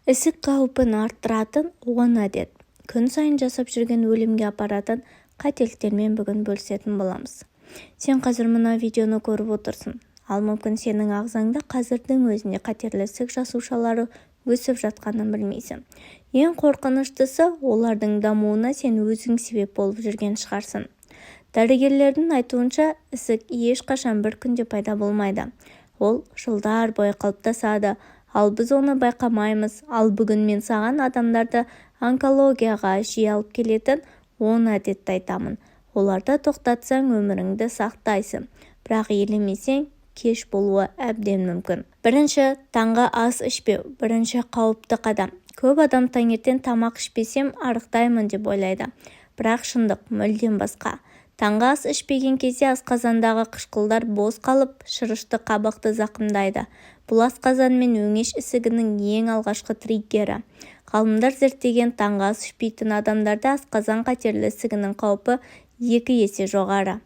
Ісік қаупін арттыратын 10 әдет. Күн сайын жасап жүрген өлімге апаратын қателіктермен бүгін бөлісетін боламыз. Сен қазір мына видеоны көріп отырсың. Ал мүмкін, сенің ағзаңда қазірдің өзінде қатерлі ісік жасушалары өсіп жатқанын білмейсің. Ең қорқыныштысы, олардың дамуына сен өзің себеп болып жүрген шығарсың. Дәрігерлердің айтуынша, ісік ешқашан бір күнде пайда болмайды. Ол жылдар бойы қалыптасады, ал біз оны байқамаймыз. Ал бүгін мен саған адамдарды онкологияға жиі алып келетін 10 әдетті айтамын. Оларды тоқтатсаң, өміріңді сақтайсың, бірақ елемесең, кеш болуы әбден мүмкін. Бірінші, таңғы ас ішпеу. Бірінші қауіпті қадам. Көп адам таңертең тамақ ішпесем, арықтаймын деп ойлайды. Бірақ шындық мүлдем басқа. Таңғы ас ішпеген кезде асқазандағы қышқылдар бос қалып, шырышты қабықты зақымдайды. Бұл асқазан мен өңеш ісігінің ең алғашқы триггері. Ғалымдар зерттеген таңғы ас ішпейтін адамдарда асқазан қатерлі ісігінің қаупі 2 есе жоғары.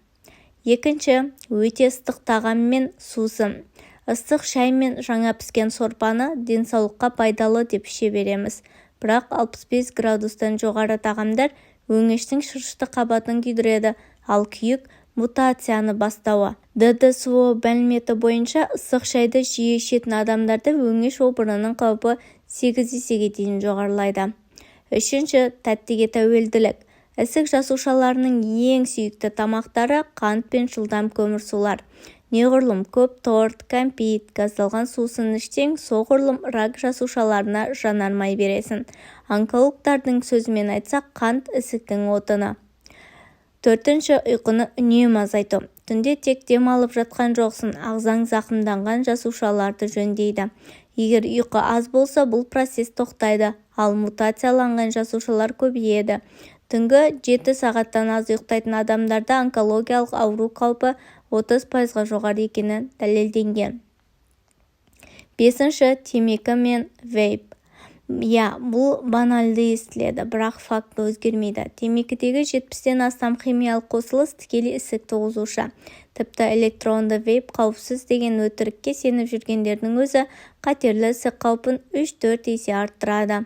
Екінші, өте ыстық тағам мен сусын. Ыстық шай мен жаңа піскен сорпаны денсаулыққа пайдалы деп іше береміз. Бірақ 65 градустан жоғары тағамдар өңештің шырышты қабатын күйдіреді, ал күйік – мутацияның бастауы. ДДСО мәліметі бойынша, ыстық шайды жиі ішетін адамдарда өңеш обырының қаупі 8 есеге дейін жоғарылайды. Үшінші, тәттіге тәуелділік. Ісік жасушаларының ең сүйікті тамақтары – қант пен жылдам көмірсулар. Неғұрлым көп торт, кәмпит, газдалған сусын ішсең, соғұрлым рак жасушаларына жанармай бересің. Онкологтардың сөзімен айтсақ, қант – ісіктің отыны. Төртінші, ұйқыны үнемі азайту. Түнде тек демалып жатқан жоқсың, ағзаң зақымданған жасушаларды жөндейді. Егер ұйқы аз болса, бұл процесс тоқтайды, ал мутацияланған жасушалар көбейеді. Түнгі 7 сағаттан аз ұйықтайтын адамдарда онкологиялық ауру қаупі 30%-ға жоғары екені дәлелденген. Бесінші, темекі мен вейп. Иә, бұл банальды естіледі, бірақ факт өзгермейді. Темекідегі 70-тен астам химиялық қосылыс тікелей ісік туғызушы. Тіпті электронды вейп қауіпсіз деген өтірікке сеніп жүргендердің өзі қатерлі ісік қаупін 3-4 есе арттырады.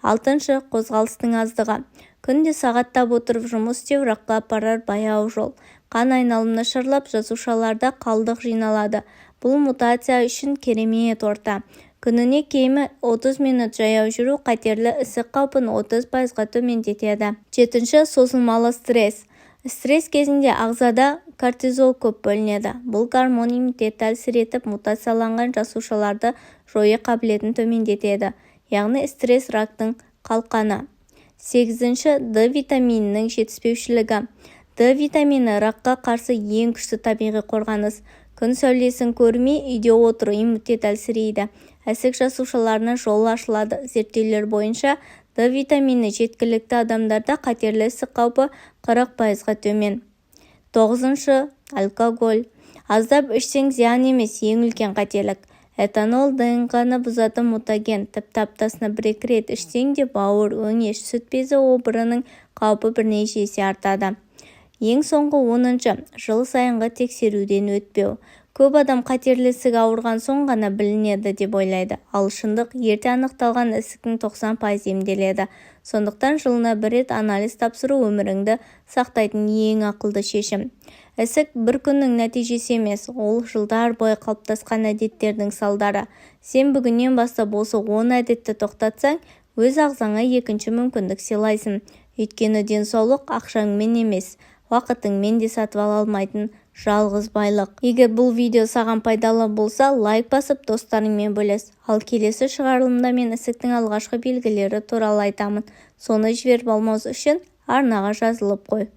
Алтыншы, қозғалыстың аздығы. Күнде сағаттап отырып жұмыс істеу – ракқа апарар баяу жол. Қан айналымы нашарлап, жасушаларда қалдық жиналады. Бұл мутация үшін керемет орта. Күніне кемі 30 минут жаяу жүру қатерлі ісік қаупін 30%-ға төмендетеді. Жетінші, созылмалы стресс. Стресс кезінде ағзада кортизол көп бөлінеді. Бұл гормон иммунитетті әлсіретіп, мутацияланған жасушаларды жою қабілетін төмендетеді. Яғни стресс – рактың қалқаны. Сегізінші, Д витаминінің жетіспеушілігі. Д витамині – ракқа қарсы ең күшті табиғи қорғаныс. Күн сәулесін көрмей, үйде отыру: иммунитет әлсірейді, ісік жасушаларына жол ашылады. Зерттеулер бойынша, Д витамині жеткілікті адамдарда қатерлі ісік қаупі 40%-ға төмен. Тоғызыншы, алкоголь. Аздап ішсең, зиян емес – ең үлкен қателік. Этанол – ДНҚ-ны бұзатын мутаген. Тіпті аптасына бір-екі рет ішсең де, бауыр, өңеш, сүт безі обырының қаупі бірнеше есе артады. Ең соңғы, 10-шы, жыл сайынғы тексеруден өтпеу. Көп адам қатерлі ісік ауырған соң ғана білінеді деп ойлайды. Ал шындық: ерте анықталған ісіктің 90% емделеді. Сондықтан жылына бір рет анализ тапсыру – өміріңді сақтайтын ең ақылды шешім. Ісік бір күннің нәтижесі емес, ол жылдар бойы қалыптасқан әдеттердің салдары. Сен бүгіннен бастап осы 10 әдетті тоқтатсаң, өз ағзаңа екінші мүмкіндік сыйлайсың. Өйткені денсаулық – ақшаңмен емес, уақытыңмен де сатып ала алмайтын жалғыз байлық. Егер бұл видео саған пайдалы болса, лайк басып, достарыңмен бөліс. Ал келесі шығарылымда мен ісіктің алғашқы белгілері туралы айтамын. Соны жіберіп алмау үшін арнаға жазылып қой.